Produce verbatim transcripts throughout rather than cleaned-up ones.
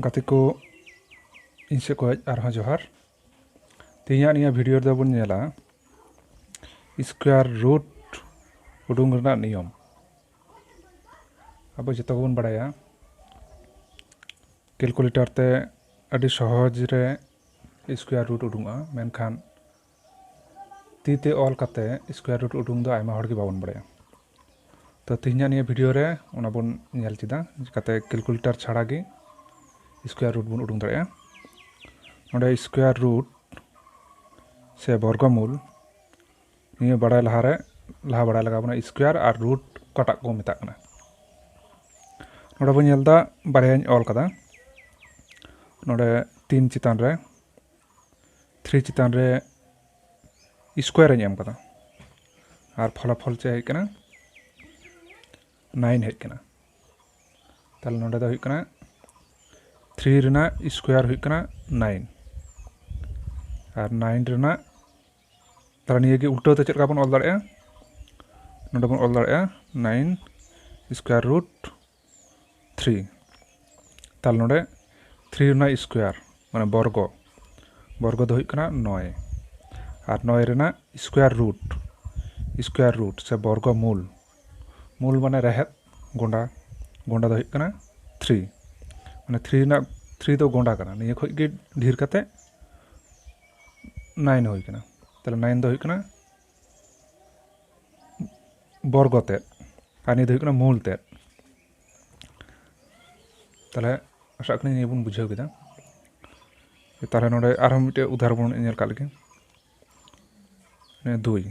ᱜᱟᱛᱮ ᱠᱚ, ᱤᱧ ᱥᱮᱫ ᱠᱷᱚᱱ ᱟᱨᱦᱚᱸ ᱡᱚᱦᱟᱨ᱾ ᱛᱮᱦᱮᱧᱟᱜ ᱱᱤᱭᱟᱹ ᱵᱷᱤᱰᱤᱭᱳ ᱨᱮᱫᱚ ᱵᱚᱱ ᱧᱮᱞᱟ ᱥᱠᱚᱭᱟᱨ ᱨᱩᱴ ᱩᱰᱩᱝ ᱨᱮᱱᱟᱜ ᱱᱤᱭᱚᱢ᱾ ᱟᱵᱚ ᱡᱚᱛᱚ ᱜᱮᱵᱚᱱ ᱵᱟᱲᱟᱭᱟ, ᱠᱮᱞᱠᱩᱞᱮᱴᱟᱨ ᱛᱮ ᱟᱹᱰᱤ ᱥᱚᱦᱚᱡᱽ ᱨᱮ ᱥᱠᱚᱭᱟᱨ ᱨᱩᱴ ᱩᱰᱩᱝᱚᱜᱼᱟ, ᱢᱮᱱᱠᱷᱟᱱ ᱛᱤ ᱛᱮ ᱚᱞ ᱠᱟᱛᱮ ᱥᱠᱚᱭᱟᱨ ᱨᱩᱴ ᱩᱰᱩᱝ ᱫᱚ ᱟᱭᱢᱟ ᱦᱚᱲ ᱜᱮ ᱵᱟᱵᱚᱱ ᱵᱟᱲᱟᱭᱟ᱾ ᱛᱚ, ᱛᱮᱦᱮᱧᱟᱜ ᱱᱤᱭᱟᱹ ᱵᱷᱤᱰᱤᱭᱳ ᱨᱮ ᱚᱱᱟ ᱵᱚᱱ ᱧᱮᱞ ᱪᱮᱫᱟ, ᱪᱤᱠᱟᱛᱮ ᱠᱮᱞᱠᱩᱞᱮᱴᱟᱨ ᱪᱷᱟᱲᱟ ᱜᱮ ᱥᱠᱚᱭᱟᱨ ᱨᱩᱴ ᱵᱚᱱ ᱩᱰᱩᱝ ᱫᱟᱲᱮᱭᱟᱜᱼᱟ᱾ ᱱᱚᱰᱮ ᱥᱠᱚᱭᱟᱨ ᱨᱩᱴ ᱥᱮ ᱵᱚᱨᱜᱚᱢᱩᱞ, ᱱᱤᱭᱟᱹ ᱵᱟᱲᱟᱭ ᱞᱟᱦᱟᱨᱮ, ᱞᱟᱦᱟ ᱵᱟᱲᱟᱭ ᱞᱟᱜᱟᱣ ᱵᱚᱱᱟ ᱥᱠᱚᱭᱟᱨ ᱟᱨ ᱨᱩᱴ ᱚᱠᱟᱴᱟᱜ ᱠᱚ ᱢᱮᱛᱟᱜ ᱠᱟᱱᱟ᱾ ᱱᱚᱰᱮ ᱵᱚᱱ ᱧᱮᱞ ᱮᱫᱟ, ᱵᱟᱨᱭᱟᱧ ᱚᱞ ᱠᱟᱫᱟ᱾ ᱱᱚᱰᱮ ᱛᱤᱱ ᱪᱮᱛᱟᱱ ᱨᱮ, ᱛᱷᱨᱤ ᱪᱮᱛᱟᱱ ᱨᱮ ᱥᱠᱚᱭᱟᱨ ᱤᱧ ᱮᱢ ᱠᱟᱫᱟ, ᱟᱨ ᱯᱷᱚᱞᱟᱯᱷᱚᱞ ᱪᱮᱫ ᱦᱮᱡ ᱠᱟᱱᱟ? ᱱᱟᱭᱤᱱ ᱦᱮᱡ ᱠᱟᱱᱟ᱾ ᱛᱟᱦᱞᱮ ᱱᱚᱰᱮ ᱫᱚ ᱦᱩᱭᱩᱜ ᱠᱟᱱᱟ, ᱛᱷᱨᱤ ᱨᱮᱱᱟᱜ ᱥᱠᱚᱭᱟᱨ ᱦᱩᱭᱩᱜ ᱠᱟᱱᱟ ᱱᱟᱭᱤᱱ, ᱟᱨ ᱱᱟᱭᱤᱱ ᱨᱮᱱᱟᱜ, ᱛᱟᱦᱞᱮ ᱱᱤᱭᱟᱹ ᱜᱮ ᱩᱞᱴᱟᱹᱣ ᱛᱮ ᱪᱮᱫ ᱞᱮᱠᱟ ᱵᱚᱱ ᱚᱞ ᱫᱟᱲᱮᱭᱟᱜᱼᱟ? ᱱᱚᱰᱮ ᱵᱚᱱ ᱚᱞ ᱫᱟᱲᱮᱭᱟᱜᱼᱟ ᱱᱟᱭᱤᱱ ᱥᱠᱚᱭᱟᱨ ᱨᱩᱴ ᱛᱷᱨᱤ᱾ ᱛᱟᱦᱞᱮ ᱱᱚᱰᱮ ᱛᱷᱨᱤ ᱨᱮᱱᱟᱜ ᱥᱠᱚᱭᱟᱨ, ᱢᱟᱱᱮ ᱵᱚᱨᱜᱚ, ᱵᱚᱨᱜᱚ ᱫᱚ ᱦᱩᱭᱩᱜ ᱠᱟᱱᱟ ᱱᱚᱭ, ᱟᱨ ᱱᱚᱭ ᱨᱮᱱᱟᱜ ᱥᱠᱚᱭᱟᱨ ᱨᱩᱴ, ᱥᱠᱚᱭᱟᱨ ᱨᱩᱴ ᱥᱮ ᱵᱚᱨᱜᱚ ᱢᱩᱞ, ᱢᱩᱞ ᱢᱟᱱᱮ ᱨᱮᱦᱮᱫ, ᱜᱚᱸᱰᱟ, ᱜᱚᱸᱰᱟ ᱫᱚ ᱦᱩᱭᱩᱜ ᱠᱟᱱᱟ ᱛᱷᱨᱤ᱾ ᱢᱟᱱᱮ ᱛᱷᱨᱤ ᱨᱮᱱᱟᱜ, ᱛᱷᱨᱤ ᱫᱚ ᱜᱚᱸᱰᱟ ᱠᱟᱱᱟ, ᱱᱤᱭᱟᱹ ᱠᱷᱚᱡ ᱜᱮ ᱰᱷᱮᱨ ᱠᱟᱛᱮ ᱱᱟᱭᱤᱱ ᱦᱩᱭ ᱠᱟᱱᱟ᱾ ᱛᱟᱦᱞᱮ ᱱᱟᱭᱤᱱ ᱫᱚ ᱦᱩᱭᱩᱜ ᱠᱟᱱᱟ ᱵᱚᱨᱜᱚ ᱛᱮᱫ, ᱟᱨ ᱱᱤᱭᱟᱹ ᱫᱚ ᱦᱩᱭᱩᱜ ᱠᱟᱱᱟ ᱢᱩᱞ ᱛᱮᱫ᱾ ᱛᱟᱦᱞᱮ ᱟᱥᱟᱜ ᱠᱟᱹᱱᱟᱹᱧ ᱱᱤᱭᱟᱹ ᱵᱚᱱ ᱵᱩᱡᱷᱟᱹᱣ ᱠᱮᱫᱟ᱾ ᱛᱟᱦᱞᱮ ᱱᱚᱰᱮ ᱟᱨᱦᱚᱸ ᱢᱤᱫᱴᱮᱡ ᱩᱫᱟᱦᱚᱨᱚᱱ ᱵᱚᱱ ᱧᱮᱞ ᱠᱟᱜ ᱞᱮᱜᱮ᱾ ᱱᱤᱭᱟᱹ ᱫᱩᱭ,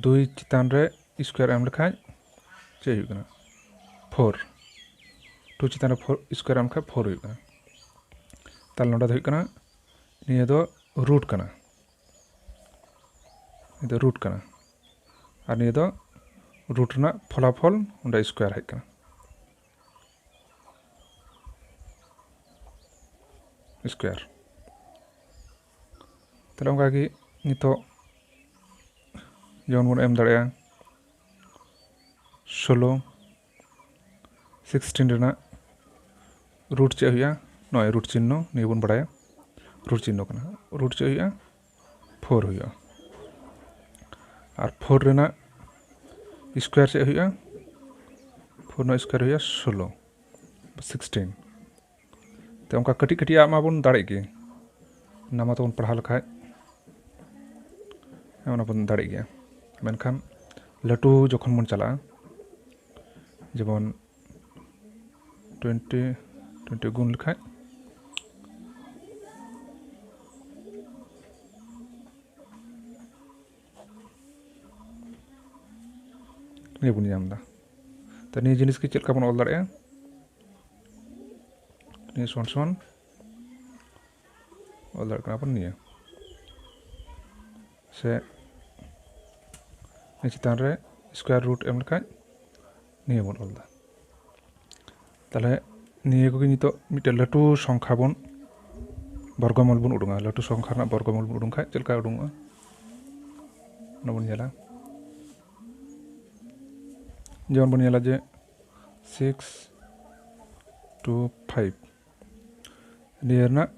ᱫᱩᱭ ᱪᱮᱛᱟᱱ ᱨᱮ ᱥᱠᱚᱭᱟᱨ ᱮᱢ ᱞᱮᱠᱷᱟᱡ ᱪᱮᱫ ᱦᱩᱭᱩᱜ ᱠᱟᱱᱟ? ᱯᱷᱳᱨ᱾ ᱴᱩ ᱪᱮᱛᱟᱱ ᱨᱮ ᱯᱷᱳᱨ ᱥᱠᱚᱭᱟᱨ ᱮᱢ ᱞᱮᱠᱷᱟᱡ ᱯᱷᱳᱨ ᱦᱩᱭᱩᱜ ᱠᱟᱱᱟ᱾ ᱛᱟᱦᱞᱮ ᱱᱚᱰᱮ ᱫᱚ ᱦᱩᱭᱩᱜ ᱠᱟᱱᱟ, ᱱᱤᱭᱟᱹ ᱫᱚ ᱨᱩᱴ ᱠᱟᱱᱟ, ᱱᱤᱭᱟᱹ ᱫᱚ ᱨᱩᱴ ᱠᱟᱱᱟ, ᱟᱨ ᱱᱤᱭᱟᱹ ᱫᱚ ᱨᱩᱴ ᱨᱮᱱᱟᱜ ᱯᱷᱚᱞᱟᱯᱷᱚᱞ, ᱚᱸᱰᱮ ᱥᱠᱚᱭᱟᱨ ᱦᱮᱡ ᱠᱟᱱᱟ, ᱥᱠᱚᱭᱟᱨ᱾ ᱛᱟᱦᱞᱮ ᱚᱱᱠᱟᱜᱮ ᱱᱤᱛᱚᱜ ᱡᱮᱢᱚᱱ ᱵᱚᱱ ᱮᱢ ᱫᱟᱲᱮᱭᱟᱜᱼᱟ ᱥᱳᱞᱳ, ᱥᱤᱠᱥᱴᱤᱱ ᱨᱮᱱᱟᱜ ᱨᱩᱴ ᱪᱮᱫ ᱦᱩᱭᱩᱜᱼᱟ? ᱱᱚᱜᱼᱚᱭ ᱨᱩᱴ ᱪᱤᱱᱦᱚ, ᱱᱤᱭᱟᱹ ᱵᱚᱱ ᱵᱟᱲᱟᱭᱟ ᱨᱩᱴ ᱪᱤᱱᱦᱚ ᱠᱟᱱᱟ᱾ ᱨᱩᱴ ᱪᱮᱫ ᱦᱩᱭᱩᱜᱼᱟ? ᱯᱷᱳᱨ ᱦᱩᱭᱩᱜᱼᱟ᱾ ᱟᱨ ᱯᱷᱳᱨ ᱨᱮᱱᱟᱜ ᱥᱠᱚᱭᱟᱨ ᱪᱮᱫ ᱦᱩᱭᱩᱜᱼᱟ? ᱯᱷᱳᱨ ᱨᱮᱱᱟᱜ ᱥᱠᱚᱭᱟᱨ ᱦᱩᱭᱩᱜᱼᱟ ᱥᱳᱞᱳ, ᱥᱤᱠᱥᱴᱤᱱ᱾ ᱛᱚ ᱚᱱᱠᱟ ᱠᱟᱹᱴᱤᱡ ᱠᱟᱹᱴᱤᱡ ᱟᱜ ᱢᱟᱵᱚᱱ ᱫᱟᱲᱮᱜ ᱜᱮ, ᱚᱱᱟ ᱢᱟᱛᱚ ᱵᱚᱱ ᱯᱟᱲᱦᱟᱣ ᱞᱮᱠᱷᱟᱡ ᱚᱱᱟ ᱵᱚᱱ ᱫᱟᱲᱮᱜ ᱜᱮᱭᱟ᱾ ᱢᱮᱱᱠᱷᱟᱱ ᱞᱟᱹᱴᱩ ᱡᱚᱠᱷᱚᱱ ᱵᱚᱱ ᱪᱟᱞᱟᱜᱼᱟ, ᱡᱮᱢᱚᱱ ᱴᱩᱭᱮᱱᱴᱤ, ᱴᱩᱭᱮᱱᱴᱤ ᱜᱩᱱ ᱞᱮᱠᱷᱟᱡ ᱱᱤᱭᱟᱹ ᱵᱚᱱ ᱧᱟᱢ ᱮᱫᱟ᱾ ᱛᱚ ᱱᱤᱭᱟᱹ ᱡᱤᱱᱤᱥ ᱜᱮ ᱪᱮᱫ ᱞᱮᱠᱟ ᱵᱚᱱ ᱚᱞ ᱫᱟᱲᱮᱭᱟᱜᱼᱟ? ᱱᱤᱭᱟᱹ ᱥᱚᱢᱟᱱ ᱥᱚᱢᱟᱱ ᱚᱞ ᱫᱟᱲᱮᱭᱟᱜ ᱠᱟᱱᱟ ᱵᱚᱱ ᱱᱤᱭᱟᱹ᱾ ᱥᱮ ᱱᱤᱭᱟᱹ ᱪᱮᱛᱟᱱ ᱨᱮ ᱥᱠᱚᱭᱟᱨ ᱨᱩᱴ ᱮᱢ ᱞᱮᱠᱷᱟᱡ ᱱᱤᱭᱟᱹ ᱵᱚᱱ ᱚᱞ ᱮᱫᱟ᱾ ᱛᱟᱦᱞᱮ ᱱᱤᱭᱟᱹ ᱠᱚᱜᱮ ᱱᱤᱛᱚᱜ ᱢᱤᱫᱴᱮᱱ ᱞᱟᱹᱴᱩ ᱥᱚᱝᱠᱷᱟ ᱵᱚᱱ ᱵᱚᱨᱜᱚᱢᱩᱞ ᱵᱚᱱ ᱩᱰᱩᱝᱟ᱾ ᱞᱟᱹᱴᱩ ᱥᱚᱝᱠᱷᱟ ᱨᱮᱱᱟᱜ ᱵᱚᱨᱜᱚᱢᱩᱞ ᱵᱚᱱ ᱩᱰᱩᱝ ᱠᱷᱟᱡ ᱪᱮᱫ ᱞᱮᱠᱟ ᱩᱰᱩᱝᱚᱜᱼᱟ? ᱚᱱᱟ ᱵᱚᱱ ᱧᱮᱞᱟ᱾ ᱡᱮᱢᱚᱱ ᱵᱚᱱ ᱧᱮᱞᱟ ᱡᱮ ᱥᱤᱠᱥ ᱴᱩ ᱯᱷᱟᱭᱤᱵᱷ, ᱱᱤᱭᱟᱹ ᱨᱮᱱᱟᱜ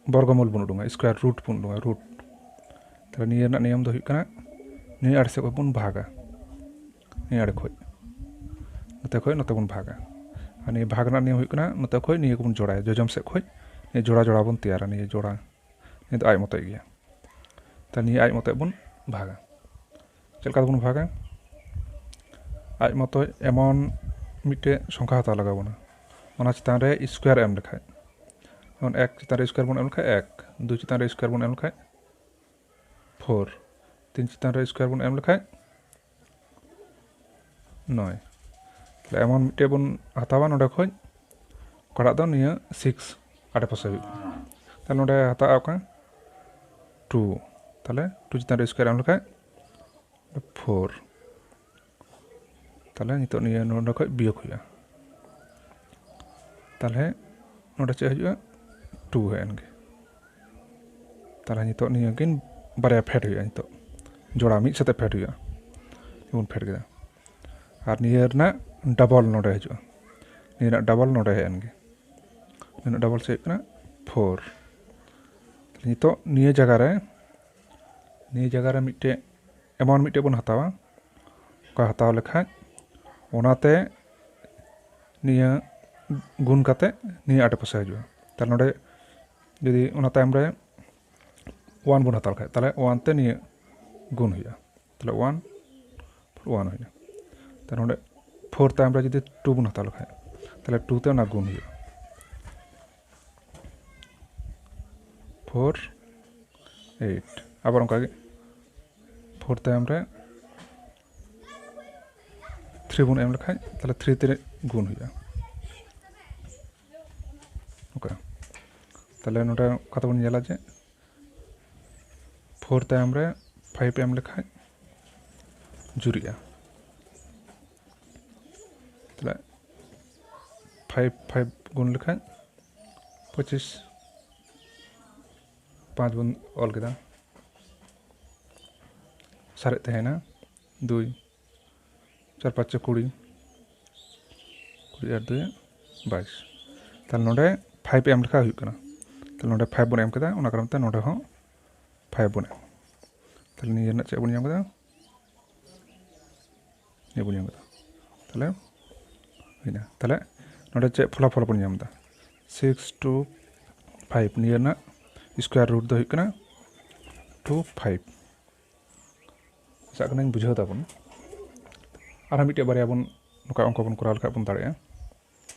ᱵᱚᱨᱜᱚᱢᱩᱞ ᱵᱚᱱ ᱩᱰᱩᱝᱟ, ᱥᱠᱚᱭᱟᱨ ᱨᱩᱴ ᱵᱚᱱ ᱩᱰᱩᱝᱟ, ᱨᱩᱴ᱾ ᱛᱟᱦᱞᱮ ᱱᱤᱭᱟᱹ ᱨᱮᱱᱟᱜ ᱱᱤᱭᱚᱢ ᱫᱚ ᱦᱩᱭᱩᱜ ᱠᱟᱱᱟ, ᱱᱤᱭᱟᱹ ᱟᱲᱮ ᱥᱮᱫ ᱠᱷᱚᱱ ᱵᱚᱱ ᱵᱷᱟᱜᱟ, ᱱᱤᱭᱟᱹ ᱟᱲᱮ ᱠᱷᱚᱡ, ᱱᱚᱛᱮ ᱠᱷᱚᱡ ᱱᱚᱛᱮ ᱵᱚᱱ ᱵᱷᱟᱜᱟ᱾ ᱟᱨ ᱱᱤᱭᱟᱹ ᱵᱷᱟᱜᱽ ᱨᱮᱱᱟᱜ ᱱᱤᱭᱚᱢ ᱦᱩᱭᱩᱜ ᱠᱟᱱᱟ, ᱱᱚᱛᱮ ᱠᱷᱚᱡ ᱱᱤᱭᱟᱹ ᱠᱚᱵᱚᱱ ᱡᱚᱲᱟᱭᱟ, ᱡᱚᱡᱚᱢ ᱥᱮᱫ ᱠᱷᱚᱡ ᱱᱤᱭᱟᱹ ᱡᱚᱲᱟ ᱡᱚᱲᱟ ᱵᱚᱱ ᱛᱮᱭᱟᱨᱟ, ᱱᱤᱭᱟᱹ ᱡᱚᱲᱟ, ᱱᱤᱭᱟᱹ ᱫᱚ ᱟᱡ ᱢᱚᱛᱚᱡ ᱜᱮᱭᱟ᱾ ᱛᱟᱦᱞᱮ ᱱᱤᱭᱟᱹ ᱟᱡ ᱢᱚᱛᱚᱡ ᱵᱚᱱ ᱵᱷᱟᱜᱟ᱾ ᱪᱮᱫ ᱞᱮᱠᱟ ᱛᱮᱵᱚᱱ ᱵᱷᱟᱜᱟ? ᱟᱡ ᱢᱚᱛᱚᱡ ᱮᱢᱚᱱ ᱢᱤᱫᱴᱮᱡ ᱥᱚᱝᱠᱷᱟ ᱦᱟᱛᱟᱣ ᱞᱟᱜᱟᱣ ᱵᱚᱱᱟ, ᱚᱱᱟ ᱪᱮᱛᱟᱱ ᱨᱮ ᱥᱠᱚᱭᱟᱨ ᱮᱢ ᱞᱮᱠᱷᱟᱡ, ᱡᱮᱢᱚᱱ ᱮᱠ ᱪᱮᱛᱟᱱ ᱨᱮ ᱥᱠᱚᱭᱟᱨ ᱵᱚᱱ ᱮᱢ ᱞᱮᱠᱷᱟᱡ ᱮᱠ, ᱫᱩᱭ ᱪᱮᱛᱟᱱ ᱨᱮ ᱥᱠᱚᱭᱟᱨ ᱵᱚᱱ ᱮᱢ ᱞᱮᱠᱷᱟᱡ ᱯᱷᱳᱨ, ᱛᱤᱱ ᱪᱮᱛᱟᱱ ᱨᱮ ᱥᱠᱚᱭᱟᱨ ᱵᱚᱱ ᱮᱢ ᱞᱮᱠᱷᱟᱡ ᱱᱚᱭ᱾ ᱛᱟᱦᱞᱮ ᱮᱢᱚᱱ ᱢᱤᱫᱴᱮᱡ ᱵᱚᱱ ᱦᱟᱛᱟᱣᱟ ᱱᱚᱰᱮ ᱠᱷᱚᱡ, ᱚᱠᱟᱴᱟᱜ ᱫᱚ ᱱᱤᱭᱟᱹ ᱥᱤᱠᱥ ᱟᱰᱮᱯᱟᱥᱮ ᱦᱩᱭᱩᱜ ᱠᱟᱱᱟ᱾ ᱛᱟᱦᱞᱮ ᱱᱚᱰᱮ ᱦᱟᱛᱟᱣ ᱠᱟᱱᱟ ᱴᱩ, ᱛᱟᱦᱞᱮ ᱴᱩ ᱪᱮᱛᱟᱱ ᱨᱮ ᱥᱠᱚᱭᱟᱨ ᱮᱢ ᱞᱮᱠᱷᱟᱡ ᱯᱷᱳᱨ᱾ ᱛᱟᱦᱞᱮ ᱱᱤᱛᱚᱜ ᱱᱤᱭᱟᱹ ᱱᱚᱰᱮ ᱠᱷᱚᱡ ᱵᱤᱭᱳᱜᱽ ᱦᱩᱭᱩᱜᱼᱟ᱾ ᱛᱟᱦᱞᱮ ᱱᱚᱰᱮ ᱪᱮᱫ ᱦᱤᱡᱩᱜᱼᱟ? ᱴᱩ ᱦᱮᱡ ᱮᱱ ᱜᱮ᱾ ᱛᱟᱦᱞᱮ ᱱᱤᱛᱚᱜ ᱱᱤᱭᱟᱹ ᱠᱤᱱ ᱵᱟᱨᱭᱟ ᱯᱷᱮᱰ ᱦᱩᱭᱩᱜᱼᱟ, ᱱᱤᱛᱚᱜ ᱡᱚᱲᱟ ᱢᱤᱫ ᱥᱟᱛᱮ ᱯᱷᱮᱰ ᱦᱩᱭᱩᱜᱼᱟ᱾ ᱱᱤᱭᱟᱹ ᱵᱚᱱ ᱯᱷᱮᱰ ᱠᱮᱫᱟ᱾ ᱟᱨ ᱱᱤᱭᱟᱹ ᱨᱮᱱᱟᱜ ᱰᱚᱵᱚᱞ ᱱᱚᱰᱮ ᱦᱤᱡᱩᱜᱼᱟ, ᱱᱤᱭᱟᱹ ᱨᱮᱱᱟᱜ ᱰᱚᱵᱚᱞ ᱱᱚᱰᱮ ᱦᱮᱡ ᱮᱱ ᱜᱮ᱾ ᱱᱤᱱᱟᱹᱜ ᱰᱚᱵᱚᱞ ᱥᱮ ᱦᱩᱭᱩᱜ ᱠᱟᱱᱟ ᱯᱷᱳᱨ᱾ ᱱᱤᱛᱚᱜ ᱱᱤᱭᱟᱹ ᱡᱟᱭᱜᱟ ᱨᱮ ᱱᱤᱭᱟᱹ ᱡᱟᱭᱜᱟ ᱨᱮ ᱢᱤᱫᱴᱮᱡ ᱮᱢᱚᱱ ᱢᱤᱫᱴᱮᱡ ᱵᱚᱱ ᱦᱟᱛᱟᱣᱟ, ᱚᱠᱟ ᱦᱟᱛᱟᱣ ᱞᱮᱠᱷᱟᱡ ᱚᱱᱟᱛᱮ ᱱᱤᱭᱟᱹ ᱜᱩᱱ ᱠᱟᱛᱮ ᱱᱤᱭᱟᱹ ᱟᱰᱮᱯᱟᱥᱮ ᱦᱤᱡᱩᱜᱼᱟ᱾ ᱛᱟᱦᱞᱮ ᱱᱚᱰᱮ ᱡᱩᱫᱤ ᱚᱱᱟ ᱛᱟᱭᱚᱢ ᱨᱮ ᱳᱣᱟᱱ ᱵᱚᱱ ᱦᱟᱛᱟᱣ ᱞᱮᱠᱷᱟᱡ, ᱛᱟᱦᱞᱮ ᱳᱣᱟᱱ ᱛᱮ ᱱᱤᱭᱟᱹ ᱜᱩᱱ ᱦᱩᱭᱩᱜᱼᱟ᱾ ᱛᱟᱦᱞᱮ ᱳᱣᱟᱱ ᱳᱣᱟᱱ ᱦᱩᱭᱱᱟ᱾ ᱛᱟᱦᱞᱮ ᱱᱚᱰᱮ ᱯᱷᱳᱨ ᱛᱟᱭᱚᱢ ᱨᱮ ᱡᱩᱫᱤ ᱴᱩ ᱵᱚᱱ ᱦᱟᱛᱟᱣ ᱞᱮᱠᱷᱟᱡ, ᱛᱟᱦᱞᱮ ᱴᱩ ᱛᱮ ᱚᱱᱟ ᱜᱩᱱ ᱦᱩᱭᱩᱜᱼᱟ᱾ ᱯᱷᱳᱨ ᱮᱭᱤᱴ, ᱟᱵᱟᱨ ᱚᱱᱠᱟᱜᱮ ᱯᱷᱳᱨ ᱛᱟᱭᱚᱢ ᱨᱮ ᱛᱷᱨᱤ ᱵᱚᱱ ᱮᱢ ᱞᱮᱠᱷᱟᱡ, ᱛᱟᱦᱞᱮ ᱛᱷᱨᱤ ᱛᱮ ᱜᱩᱱ ᱦᱩᱭᱩᱜᱼᱟ᱾ ᱳᱠᱮ, ᱛᱟᱦᱞᱮ ᱱᱚᱰᱮ ᱠᱟᱛᱷᱟ ᱵᱚᱱ ᱧᱮᱞᱟ ᱡᱮ ᱯᱷᱳᱨ ᱛᱟᱭᱚᱢ ᱨᱮ ᱯᱷᱟᱭᱤᱵᱷ ᱮᱢ ᱞᱮᱠᱷᱟᱡ ᱡᱩᱨᱤᱜᱼᱟ᱾ ᱛᱟᱦᱞᱮ ᱯᱷᱟᱭᱤᱵᱷ ᱯᱷᱟᱭᱤᱵᱷ ᱜᱩᱱ ᱞᱮᱠᱷᱟᱡ ᱯᱚᱸᱪᱤᱥ, ᱯᱟᱸᱪ ᱵᱚᱱ ᱚᱞ ᱠᱮᱫᱟ, ᱥᱟᱨᱮᱡ ᱛᱟᱦᱮᱸᱭᱮᱱᱟ ᱫᱩᱭ, ᱪᱟᱨ ᱯᱟᱸᱪᱮ ᱠᱩᱲᱤ, ᱠᱩᱲᱤ ᱟᱨ ᱫᱩᱭ ᱵᱟᱭᱤᱥ᱾ ᱛᱟᱦᱞᱮ ᱱᱚᱰᱮ ᱯᱷᱟᱭᱤᱵᱷ ᱮᱢ ᱞᱮᱠᱷᱟᱡ ᱦᱩᱭᱩᱜ ᱠᱟᱱᱟ᱾ ᱛᱟᱦᱞᱮ ᱱᱚᱰᱮ ᱯᱷᱟᱭᱤᱵᱷ ᱵᱚᱱ ᱮᱢ ᱠᱮᱫᱟ, ᱚᱱᱟ ᱠᱟᱨᱚᱱ ᱛᱮ ᱱᱚᱰᱮ ᱦᱚᱸ ᱯᱷᱟᱭᱤᱵᱷ ᱵᱚᱱ ᱮᱢ᱾ ᱛᱟᱦᱞᱮ ᱱᱤᱭᱟᱹ ᱨᱮᱱᱟᱜ ᱪᱮᱫ ᱵᱚᱱ ᱧᱟᱢ ᱠᱮᱫᱟ? ᱱᱤᱭᱟᱹ ᱵᱚᱱ ᱧᱟᱢ ᱠᱮᱫᱟ᱾ ᱛᱟᱦᱞᱮ ᱦᱩᱭᱱᱟ᱾ ᱛᱟᱦᱞᱮ ᱱᱚᱰᱮ ᱪᱮᱫ ᱯᱷᱚᱞᱟᱯᱷᱚᱞ ᱵᱚᱱ ᱧᱟᱢ ᱮᱫᱟ? ᱥᱤᱠᱥ ᱴᱩ ᱯᱷᱟᱭᱤᱵᱷ, ᱱᱤᱭᱟᱹ ᱨᱮᱱᱟᱜ ᱥᱠᱚᱭᱟᱨ ᱨᱩᱴ ᱫᱚ ᱦᱩᱭᱩᱜ ᱠᱟᱱᱟ ᱴᱩ ᱯᱷᱟᱭᱤᱵᱷ᱾ ᱟᱥᱟᱜ ᱠᱟᱹᱱᱟᱹᱧ ᱵᱩᱡᱷᱟᱹᱣ ᱫᱟᱵᱚᱱ᱾ ᱟᱨᱦᱚᱸ ᱢᱤᱫᱴᱮᱡ ᱵᱟᱨᱭᱟ ᱵᱚᱱ ᱱᱚᱝᱠᱟ ᱚᱝᱠᱚ ᱵᱚᱱ ᱠᱚᱨᱟᱣ ᱞᱮᱠᱷᱟᱡ ᱵᱚᱱ ᱫᱟᱲᱮᱭᱟᱜᱼᱟ᱾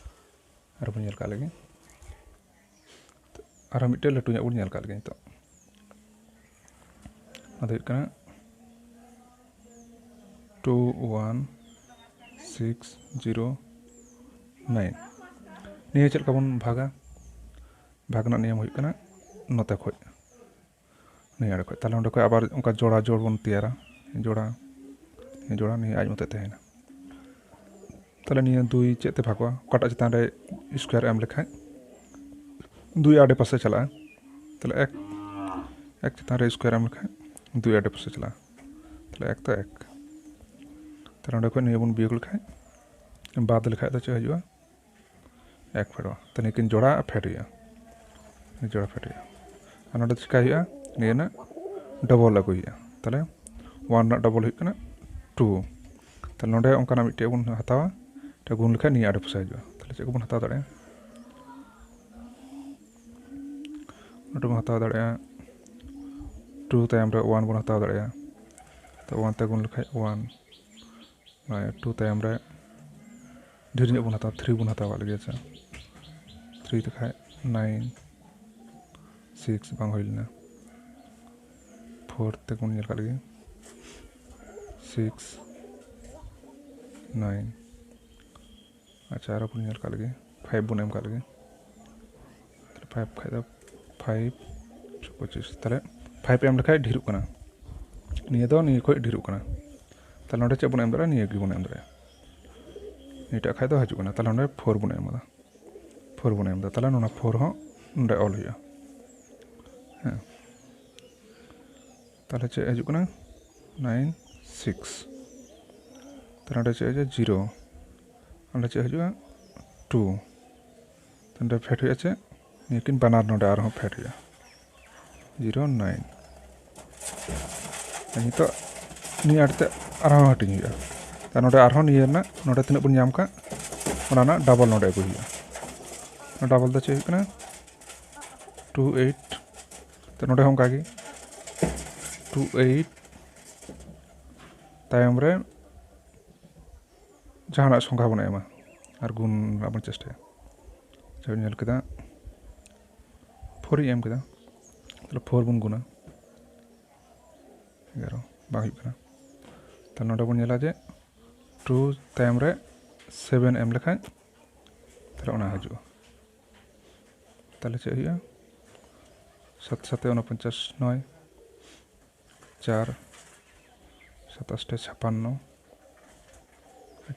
ᱟᱨᱦᱚᱸ ᱵᱚᱱ ᱧᱮᱞ ᱠᱟᱜ ᱞᱮᱜᱮ᱾ ᱟᱨᱦᱚᱸ ᱢᱤᱫᱴᱮᱡ ᱞᱟᱹᱴᱩ ᱧᱚᱜ ᱵᱚᱱ ᱧᱮᱞ ᱠᱟᱜ ᱞᱮᱜᱮ ᱱᱤᱛᱚᱜ᱾ ᱚᱱᱟ ᱫᱚ ᱦᱩᱭᱩᱜ ᱠᱟᱱᱟ two one six zero nine. ᱱᱤᱭᱟᱹ ᱪᱮᱫ ᱞᱮᱠᱟ ᱵᱚᱱ ᱵᱷᱟᱜᱟ? ᱵᱷᱟᱜᱽ ᱨᱮᱱᱟᱜ ᱱᱤᱭᱚᱢ ᱦᱩᱭᱩᱜ ᱠᱟᱱᱟ ᱱᱚᱛᱮ ᱠᱷᱚᱡ, ᱱᱤᱭᱟᱹ ᱟᱲᱮ ᱠᱷᱚᱡ᱾ ᱛᱟᱦᱞᱮ ᱚᱸᱰᱮ ᱠᱷᱚᱡ ᱟᱵᱟᱨ ᱚᱱᱠᱟ ᱡᱚᱲᱟ ᱡᱚᱲ ᱵᱚᱱ ᱛᱮᱭᱟᱨᱟ, ᱡᱚᱲᱟ, ᱱᱤᱭᱟᱹ ᱡᱚᱲᱟ, ᱱᱤᱭᱟᱹ ᱟᱡ ᱢᱚᱛᱚ ᱛᱟᱦᱮᱱᱟ᱾ ᱛᱟᱦᱞᱮ ᱱᱤᱭᱟᱹ ᱫᱩᱭ ᱪᱮᱫ ᱛᱮ ᱵᱷᱟᱜᱚᱜᱼᱟ? ᱚᱠᱟᱴᱟᱜ ᱪᱮᱛᱟᱱ ᱨᱮ ᱥᱠᱚᱭᱟᱨ ᱮᱢ ᱞᱮᱠᱷᱟᱡ ᱫᱩᱭ ᱟᱰᱮ ᱯᱟᱥᱮ ᱪᱟᱞᱟᱜᱼᱟ᱾ ᱛᱟᱦᱞᱮ ᱮᱠ, ᱮᱠ ᱪᱮᱛᱟᱱ ᱨᱮ ᱥᱠᱚᱭᱟᱨ ᱮᱢ ᱞᱮᱠᱷᱟᱡ ᱫᱩᱭ ᱟᱰᱮ ᱯᱟᱥᱮ ᱪᱟᱞᱟᱜᱼᱟ᱾ ᱛᱟᱦᱞᱮ ᱮᱠ ᱛᱚ ᱮᱠ᱾ ᱛᱟᱦᱞᱮ ᱚᱸᱰᱮ ᱠᱷᱚᱡ ᱱᱤᱭᱟᱹ ᱵᱚᱱ ᱵᱤᱭᱳᱜᱽ ᱞᱮᱠᱷᱟᱡ, ᱵᱟᱫ ᱞᱮᱠᱷᱟᱡ ᱫᱚ ᱪᱮᱫ ᱦᱤᱡᱩᱜᱼᱟ? ᱮᱠ ᱯᱷᱮᱰᱚᱜᱼᱟ᱾ ᱛᱟᱦᱞᱮ ᱱᱤᱭᱟᱹᱠᱤᱱ ᱡᱚᱲᱟ ᱯᱷᱮᱰ ᱦᱩᱭᱩᱜᱼᱟ, ᱡᱚᱲᱟ ᱯᱷᱮᱰ ᱦᱩᱭᱩᱜᱼᱟ᱾ ᱟᱨ ᱱᱚᱰᱮ ᱪᱤᱠᱟᱹᱭ ᱦᱩᱭᱩᱜᱼᱟ? ᱱᱤᱭᱟᱹ ᱨᱮᱱᱟᱜ ᱰᱚᱵᱚᱞ ᱟᱹᱜᱩᱭ ᱦᱩᱭᱩᱜᱼᱟ᱾ ᱛᱟᱦᱞᱮ ᱚᱣᱟᱱ ᱨᱮᱱᱟᱜ ᱰᱚᱵᱚᱞ ᱦᱩᱭᱩᱜ ᱠᱟᱱᱟ ᱴᱩ᱾ ᱛᱟᱦᱞᱮ ᱱᱚᱰᱮ ᱚᱱᱠᱟᱱᱟᱜ ᱢᱤᱫᱴᱮᱡ ᱵᱚᱱ ᱦᱟᱛᱟᱣᱟ, ᱢᱤᱫᱴᱮᱡ ᱜᱩᱱ ᱞᱮᱠᱷᱟᱱ ᱱᱤᱭᱟᱹ ᱟᱰᱮ ᱯᱟᱥᱮ ᱦᱤᱡᱩᱜᱼᱟ᱾ ᱛᱟᱦᱞᱮ ᱪᱮᱫ ᱠᱚᱵᱚᱱ ᱦᱟᱛᱟᱣ ᱫᱟᱲᱮᱭᱟᱜᱼᱟ? ᱱᱚᱰᱮ ᱵᱚᱱ ᱦᱟᱛᱟᱣ ᱫᱟᱲᱮᱭᱟᱜᱼᱟ ᱴᱩ ᱛᱟᱭᱚᱢ ᱨᱮ ᱚᱣᱟᱱ ᱵᱚᱱ ᱦᱟᱛᱟᱣ ᱫᱟᱲᱮᱭᱟᱜᱼᱟ᱾ ᱛᱚ ᱚᱣᱟᱱ ᱛᱮ ᱜᱩᱱ ᱞᱮᱠᱷᱟᱡ ᱚᱣᱟᱱ, ᱱᱚᱜᱼᱚᱭ ᱴᱩ ᱛᱟᱭᱚᱢ ᱨᱮ ᱰᱷᱮᱨ ᱧᱚᱜ ᱵᱚᱱ ᱦᱟᱛᱟᱣᱟ, ᱛᱷᱨᱤ ᱵᱚᱱ ᱦᱟᱛᱟᱣ ᱠᱟᱜ ᱞᱮᱜᱮ᱾ ᱟᱪᱪᱷᱟ, ᱛᱷᱨᱤ ᱛᱮᱠᱷᱟᱡ ᱱᱟᱭᱤᱱ, ᱥᱤᱠᱥ ᱵᱟᱝ ᱦᱩᱭ ᱞᱮᱱᱟ, ᱯᱷᱳᱨ ᱛᱮᱵᱚᱱ ᱧᱮᱞ ᱠᱟᱜ ᱞᱮᱜᱮ, ᱥᱤᱠᱥ, ᱱᱟᱭᱤᱱ᱾ ᱟᱪᱪᱷᱟ, ᱟᱨᱚ ᱵᱚᱱ ᱧᱮᱞ ᱠᱟᱜ ᱞᱮᱜᱮ, ᱯᱷᱟᱭᱤᱵᱷ ᱵᱚᱱ ᱮᱢ ᱠᱟᱜ ᱞᱮᱜᱮ᱾ ᱯᱷᱟᱭᱤᱵᱷ ᱠᱷᱟᱡ ᱫᱚ ᱯᱷᱟᱭᱤᱵᱷ ᱯᱚᱸᱪᱤᱥ, ᱛᱟᱦᱞᱮ ᱯᱷᱟᱭᱤᱵᱷ ᱮᱢ ᱞᱮᱠᱷᱟᱡ ᱰᱷᱮᱨᱚᱜ ᱠᱟᱱᱟ, ᱱᱤᱭᱟᱹ ᱫᱚ ᱱᱤᱭᱟᱹ ᱠᱷᱚᱡ ᱰᱷᱮᱨᱚᱜ ᱠᱟᱱᱟ᱾ ᱛᱟᱦᱞᱮ ᱱᱚᱰᱮ ᱪᱮᱫ ᱵᱚᱱ ᱮᱢ ᱫᱟᱲᱮᱭᱟᱜᱼᱟ? ᱱᱤᱭᱟᱹ ᱜᱮᱵᱚᱱ ᱮᱢ ᱫᱟᱲᱮᱭᱟᱜᱼᱟ᱾ ᱱᱤᱭᱟᱹᱴᱟᱜ ᱠᱷᱟᱡ ᱫᱚ ᱦᱤᱡᱩᱜ ᱠᱟᱱᱟ, ᱛᱟᱦᱞᱮ ᱱᱚᱰᱮ ᱯᱷᱳᱨ ᱵᱚᱱ ᱮᱢ ᱟᱫᱟ, ᱯᱷᱳᱨ ᱵᱚᱱ ᱮᱢ ᱮᱫᱟ᱾ ᱛᱟᱦᱞᱮ ᱱᱚᱣᱟ ᱯᱷᱳᱨ ᱦᱚᱸ ᱱᱚᱰᱮ ᱚᱞ ᱦᱩᱭᱩᱜᱼᱟ᱾ ᱦᱮᱸ, ᱛᱟᱦᱞᱮ ᱪᱮᱫ ᱦᱤᱡᱩᱜ ᱠᱟᱱᱟ? Nine, six. ᱛᱟᱦᱞᱮ ᱱᱚᱰᱮ ᱪᱮᱫ ᱦᱤᱡᱩᱜᱼᱟ? ᱡᱤᱨᱳ᱾ ᱱᱚᱰᱮ ᱪᱮᱫ ᱦᱤᱡᱩᱜᱼᱟ? ᱴᱩ᱾ ᱱᱚᱰᱮ ᱯᱷᱮᱰ ᱦᱩᱭᱩᱜᱼᱟ ᱪᱮᱫ? ᱱᱤᱭᱟᱹ ᱠᱤᱱ ᱵᱟᱱᱟᱨ ᱱᱚᱰᱮ ᱟᱨᱦᱚᱸ ᱯᱷᱮᱰ ᱦᱩᱭᱩᱜᱼᱟ᱾ Zero, nine. ᱟᱨ ᱱᱤᱛᱚᱜ ᱱᱤᱭᱟᱹ ᱟᱲᱮᱛᱮ ᱟᱨᱦᱚᱸ ᱦᱟᱹᱴᱤᱧ ᱦᱩᱭᱩᱜᱼᱟ᱾ ᱛᱟ ᱱᱚᱰᱮ ᱟᱨᱦᱚᱸ ᱱᱤᱭᱟᱹ ᱨᱮᱱᱟᱜ ᱱᱚᱰᱮ ᱛᱤᱱᱟᱹᱜ ᱵᱚᱱ ᱧᱟᱢ ᱠᱟᱜ, ᱚᱱᱟ ᱨᱮᱱᱟᱜ ᱰᱟᱵᱚᱞ ᱱᱚᱰᱮ ᱟᱹᱜᱩᱭ ᱦᱩᱭᱩᱜᱼᱟ᱾ ᱚᱱᱟ ᱰᱟᱵᱚᱞ ᱫᱚ ᱪᱮᱫ ᱦᱩᱭᱩᱜ ᱠᱟᱱᱟ? Two eight. ᱛᱚ ᱱᱚᱰᱮ ᱦᱚᱸ ᱚᱱᱠᱟᱜᱮ ᱴᱩ ᱮᱭᱤᱴ ᱛᱟᱭᱚᱢ ᱨᱮ ᱡᱟᱦᱟᱱᱟᱜ ᱥᱚᱝᱠᱷᱟ ᱵᱚᱱ ᱮᱢᱟ ᱟᱨ ᱜᱩᱱ ᱨᱮᱱᱟᱜ ᱵᱚᱱ ᱪᱮᱥᱴᱟᱭᱟ᱾ ᱟᱪᱪᱷᱟ, ᱧᱮᱞ ᱠᱮᱫᱟ, ᱯᱷᱳᱨ ᱤᱧ ᱮᱢ ᱠᱮᱫᱟ, ᱛᱟᱦᱞᱮ ᱯᱷᱳᱨ ᱵᱚᱱ ᱜᱩᱱᱟ, ᱮᱜᱟᱨᱚ, ᱵᱟᱝ ᱦᱩᱭᱩᱜ ᱠᱟᱱᱟ᱾ ᱛᱟᱦᱞᱮ ᱱᱚᱰᱮ ᱵᱚᱱ ᱧᱮᱞᱟ ᱡᱮ ᱴᱩ ᱛᱟᱭᱚᱢ ᱨᱮ ᱥᱮᱵᱷᱮᱱ ᱮᱢ ᱞᱮᱠᱷᱟᱡ ᱛᱟᱦᱞᱮ ᱚᱱᱟ ᱦᱤᱡᱩᱜᱼᱟ᱾ ᱛᱟᱦᱞᱮ ᱪᱮᱫ ᱦᱩᱭᱩᱜᱼᱟ? ᱥᱟᱛ ᱥᱟᱛᱮ ᱩᱱᱚᱯᱚᱧᱪᱟᱥ, ᱱᱚᱭ, ᱪᱟᱨ ᱥᱟᱛᱟᱥᱴᱮ ᱪᱷᱟᱯᱟᱱᱱᱚ,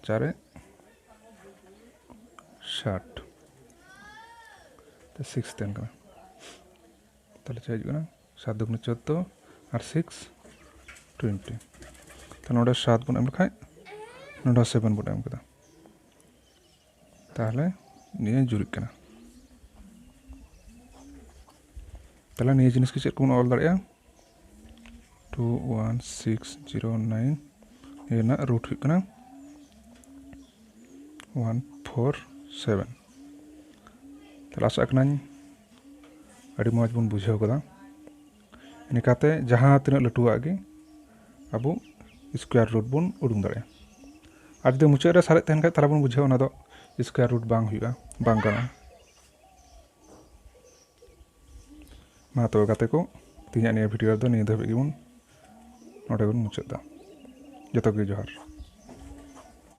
ᱪᱟᱨᱮ ᱥᱟᱴ, ᱛᱚ ᱥᱤᱠᱥ ᱛᱟᱦᱮᱱ ᱠᱟᱱᱟ᱾ ᱛᱟᱦᱞᱮ ᱪᱮᱫ ᱦᱤᱡᱩᱜ ᱠᱟᱱᱟ? ᱥᱟᱛ ᱫᱩᱜᱩᱱᱮ ᱪᱳᱫᱽᱫᱳ ᱟᱨ ᱥᱤᱠᱥ ᱴᱩᱭᱮᱱᱴᱤ᱾ ᱛᱚ ᱱᱚᱰᱮ ᱥᱟᱛ ᱵᱚᱱ ᱮᱢ ᱞᱮᱠᱷᱟᱡ ᱱᱚᱰᱮ ᱦᱚᱸ ᱥᱮᱵᱷᱮᱱ ᱵᱚᱱ ᱮᱢ ᱠᱮᱫᱟ᱾ ᱛᱟᱦᱞᱮ ᱱᱤᱭᱟᱹ ᱡᱩᱨᱤᱜ ᱠᱟᱱᱟ᱾ ᱛᱟᱦᱚᱞᱮ ᱱᱤᱭᱟᱹ ᱡᱤᱱᱤᱥ ᱜᱮ ᱪᱮᱫ ᱠᱚᱵᱚᱱ ᱚᱞ ᱫᱟᱲᱮᱭᱟᱜᱼᱟ? Two one six zero nine, ᱱᱤᱭᱟᱹ ᱨᱮᱱᱟᱜ ᱨᱩᱴ ᱦᱩᱭᱩᱜ ᱠᱟᱱᱟ ᱳᱣᱟᱱ ᱯᱷᱳᱨ ᱥᱮᱵᱷᱮᱱ᱾ ᱛᱟᱦᱚᱞᱮ ᱟᱥᱟᱜ ᱠᱟᱹᱱᱟᱹᱧ ᱟᱹᱰᱤ ᱢᱚᱡᱽ ᱵᱚᱱ ᱵᱩᱡᱷᱟᱹᱣ ᱠᱟᱫᱟ᱾ ᱱᱤᱝᱠᱟᱛᱮ ᱡᱟᱦᱟᱸ ᱛᱤᱱᱟᱹᱜ ᱞᱟᱹᱴᱩᱣᱟᱜ ᱜᱮ ᱟᱵᱚ ᱥᱠᱚᱭᱟᱨ ᱨᱩᱴ ᱵᱚᱱ ᱩᱰᱩᱝ ᱫᱟᱲᱮᱭᱟᱜᱼᱟ᱾ ᱟᱨ ᱡᱩᱫᱤ ᱢᱩᱪᱟᱹᱫ ᱨᱮ ᱥᱟᱨᱮᱡ ᱛᱟᱦᱮᱱ ᱠᱷᱟᱡ, ᱛᱟᱦᱚᱞᱮ ᱵᱚᱱ ᱵᱩᱡᱷᱟᱹᱣᱟ ᱚᱱᱟ ᱫᱚ ᱥᱠᱚᱭᱟᱨ ᱨᱩᱴ ᱵᱟᱝ ᱦᱩᱭᱩᱜᱼᱟ, ᱵᱟᱝ ᱜᱟᱱᱚᱜᱼᱟ᱾ ᱢᱟ ᱛᱚᱵᱮ ᱜᱟᱛᱮ ᱠᱚ, ᱛᱮᱦᱮᱧᱟᱜ ᱱᱤᱭᱟᱹ ᱵᱷᱤᱰᱤᱭᱳ ᱨᱮᱫᱚ ᱱᱤᱭᱟᱹ ᱫᱷᱟᱹᱵᱤᱡ ᱜᱮᱵᱚᱱ, ᱱᱚᱰᱮ ᱵᱚᱱ ᱢᱩᱪᱟᱹᱫ ᱮᱫᱟ᱾ ᱡᱚᱛᱚ ᱜᱮ ᱡᱚᱦᱟᱨ᱾